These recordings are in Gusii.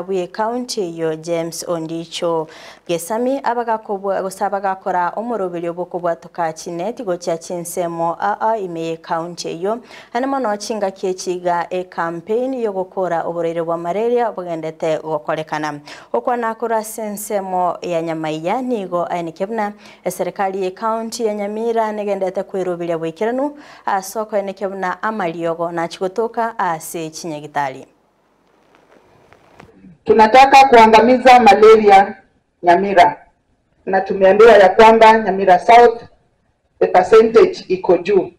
Bw'ekaunti eyio James Ondicho Gesami abagakobua gose abagakora omoroberio bw'okobwatoka chineti gochia chinsemo aa ime y'ekaunti eyio ane mono chingaki echi iga ecampaign yogokora oborwaire bwa malaria bogendete gokorekana. Gokwana korwa ase ensemo ya Nyamaiya nigo aenekia buna eserekari y'ekaunti ya Nyamira negendete kweroberia boikeranu ase okoenekia buna amariogo nachia gotoka ase chinyagitari. Tunataka kuangamiza malaria Nyamira, na tumeambiwa ya kwamba Nyamira South the percentage iko juu.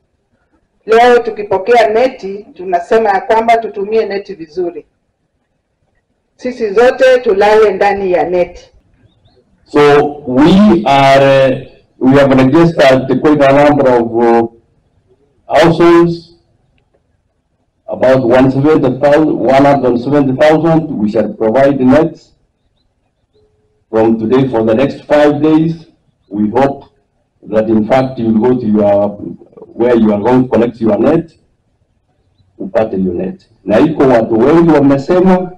Leo tukipokea neti tunasema ya kwamba tutumie neti vizuri, sisi zote tulale ndani ya neti. So we are we have registered quite a number of households, about 170,000, 170,000. We shall provide nets from today for the next 5 days. We hope that in fact you will go to your where you are going to collect your net, upate your net. Na iko watu wengi wamesema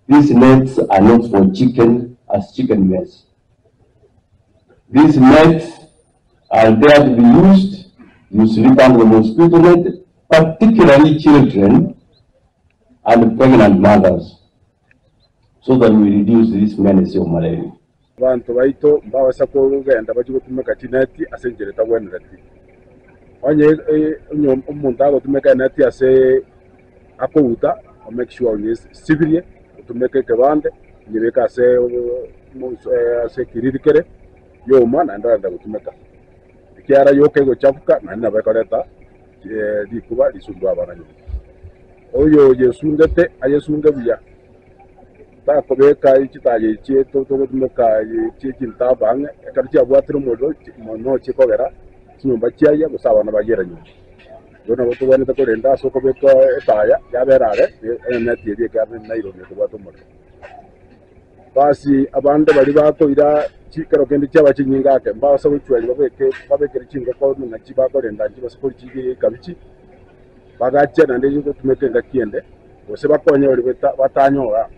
these nets are not for chicken as chicken nets. These nets are there to be used. You sleep under the mosquito net, particularly children and pregnant mothers, so that we reduce this menace of malaria. Abanto baito mbabasa kogenda bachie gotumeka chineti ase enchera etagwenereti. Onye onye omonto agotumeka eneti ase akouta, o make sure onyesibirie, otumeke ekebande, onyebeke ase ase ekiriri kere, yoma naende ogenda gotumeka. Ekiagera yoka egochafuka naende nabo ekoreta rikuba risumbue abana nyuma. Oyo oyesungete ayesunge buya, takobeka chitaya echi togotumeka chie chintaba ang'e, ekero chiabwatire omorero mono chikogera chinyomba chiayia gose abana bayiera nyomba. Igo nabo tobwenerete korenda ase okobeka etaya yabera are eneti eria ekiagera nairobi ekobwata omorero. Basi abande baria bakoira chikero kende chiaba chinyinge ake, mbabase gochweria babeke babekere chingoko ng'a bakorenda nchibase koria chikabichi, bagachia naende gotumeka engaki ende, gose bakonye baria batanyora.